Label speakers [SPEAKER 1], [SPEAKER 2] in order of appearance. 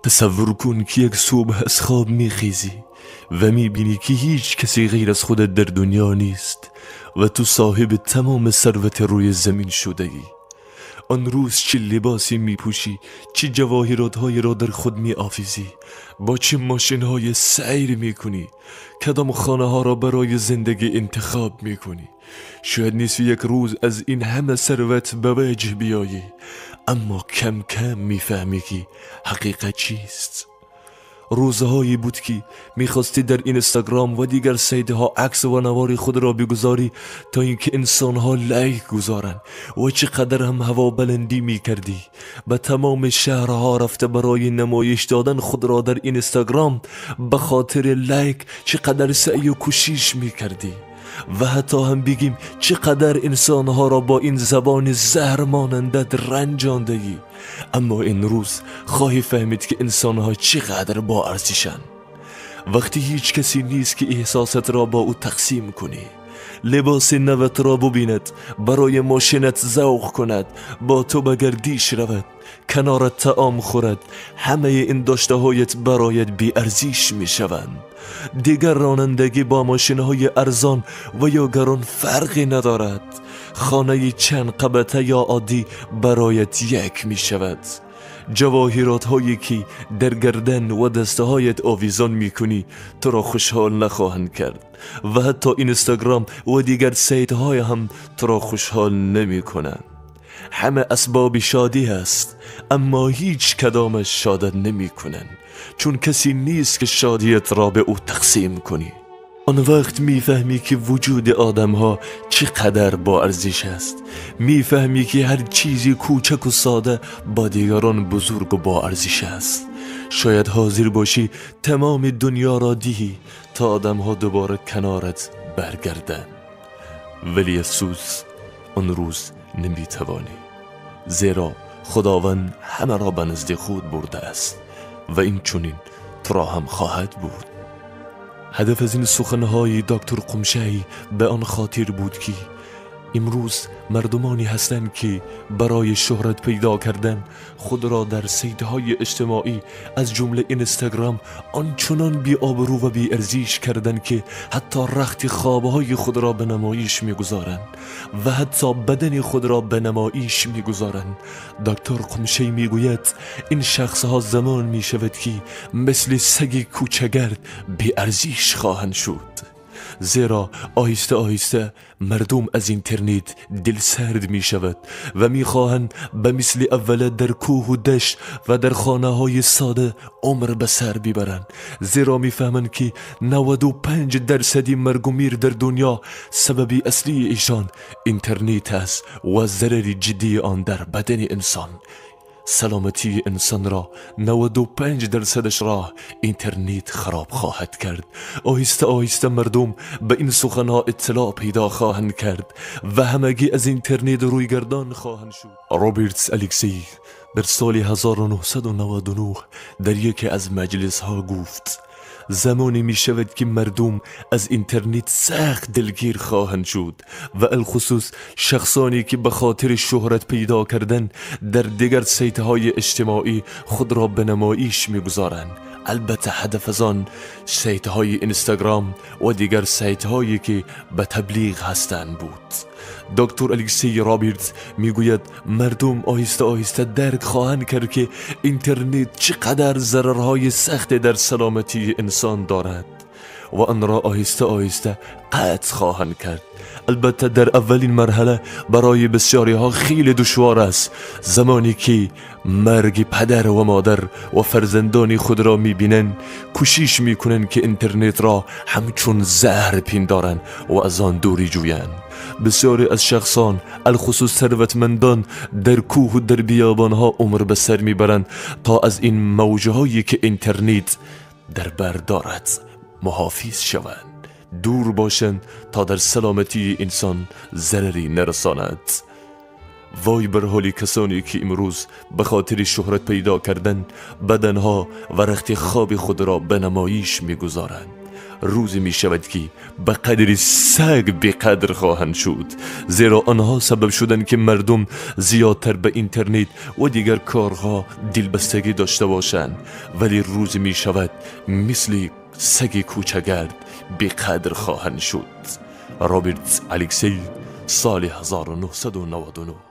[SPEAKER 1] تصور کن که یک صبح از خواب میخیزی و میبینی که هیچ کسی غیر از خودت در دنیا نیست و تو صاحب تمام ثروت روی زمین شده ای. آن روز چه لباسی میپوشی، چه جواهرات‌های را در خود میآویزی، با چه ماشین‌های سیر میکنی، کدام خانه ها را برای زندگی انتخاب میکنی. شاید نیست یک روز از این همه ثروت به وجه بیایی، اما کم کم میفهمی که حقیقت چیست. روزهایی بود که میخواستی در اینستاگرام و دیگر سایت‌ها عکس و نوار خود را بگذاری تا اینکه انسان‌ها لایک گذارند و چقدر هم هوا بلندی میکردی. به تمام شهرها رفته برای نمایش دادن خود را در اینستاگرام به خاطر لایک چقدر سعی و کوشش میکردی و حتی هم بگیم چقدر انسانها را با این زبان زهر مانندت رنجاندگی. اما این روز خواهی فهمید که انسانها چقدر با ارزشن. وقتی هیچ کسی نیست که احساست را با او تقسیم کنی، لباس نوت را ببیند، برای ماشینت ذوق کند، با تو به گردیش رود، کنارت طعام خورد، همه این داشته هایت برایت بی ارزش می شوند. دیگر رانندگی با ماشین های ارزان و یا گران فرقی ندارد. خانه چند قبطه یا عادی برایت یک می شود. جواهرات هایی که در گردن و دسته هایت آویزان می کنی تو را خوشحال نخواهند کرد و حتی اینستاگرام و دیگر سایت های هم تو را خوشحال نمی کنند. همه اسباب شادی هست، اما هیچ کدامش شادت نمی کنند، چون کسی نیست که شادیت را به او تقسیم کنی. آن وقت میفهمی که وجود آدم ها چقدر با ارزش است. میفهمی که هر چیزی کوچک و ساده با دیگران بزرگ و با ارزش است. شاید حاضر باشی تمام دنیا را دهی تا آدم ها دوباره کنارت برگردند، ولی افسوس آن روز نمیتوانی، زیرا خداوند همه را به نزد خود برده است و این چنین تو را هم خواهد بود. هدف از این سخنهای دکتر قمشه‌ای به آن خاطر بود که امروز مردمانی هستند که برای شهرت پیدا کردن خود را در سایت‌های اجتماعی از جمله اینستاگرام آنچنان بی آبرو و بی ارزش کردند که حتی رخت خوابهای خود را به نمایش می‌گذارند و حتی بدن خود را به نمایش می‌گذارند. دکتر قمشه‌ای می‌گوید این شخصها زمان می‌شود که مثل سگ کوچه‌گرد بی ارزش خواهند شد، زیرا آهسته آهسته مردم از اینترنت دل سرد می شود و می خواهند به مثل اول در کوه و دشت و در خانه های ساده عمر به سر ببرند، زیرا می فهمند که 95% مرگ و میر در دنیا سبب اصلی ایشان اینترنت است و ضرر جدی آن در بدن انسان. سلامتی انسان را 95% را اینترنت خراب خواهد کرد. آهسته آهسته مردم به این سخنها اطلاع پیدا خواهند کرد و همگی از اینترنت روی گردان خواهند شد. رابرت الکسی در سال 1999 در یکی از مجلس ها گفت زمانی می شود که مردم از اینترنت سخت دلگیر خواهند شد و الخصوص شخصانی که به خاطر شهرت پیدا کردن در دیگر سایت های اجتماعی خود را به نمایش می گذارند. البته هدف از آن سایت های اینستاگرام و دیگر سایت هایی که به تبلیغ هستند بود. دکتر الکسی رابرت میگوید مردم آهسته آهسته درک خواهند کرد که اینترنت چقدر ضررهای سخت در سلامتی انسان دارد و آن را آهسته آهسته قطع خواهند کرد. البته در اولین مرحله برای بسیاری ها خیلی دشوار است، زمانی که مرگ پدر و مادر و فرزندان خود را میبینند کوشش میکنند که اینترنت را همچون زهر پندارند و از آن دوری جویند. بسیاری از شخصان الخصوص ثروتمندان در کوه و در بیابان ها عمر به سر میبرند تا از این موجهایی که اینترنت در بر دارد محافظ شوند، دور باشند تا در سلامتی انسان ضرری نرساند. وای بر حال کسانی که امروز به خاطر شهرت پیدا کردن بدنها و رخت خواب خود را به نمایش میگذارند. روزی می شود که به قدر سگ بی قدر خواهند شد، زیرا آنها سبب شدند که مردم زیادتر به اینترنت و دیگر کارها دلبستگی داشته باشند، ولی روزی می شود مثل سگ کوچه‌گرد بی قدر خواهند شد. رابرت الکسی، سال 1999.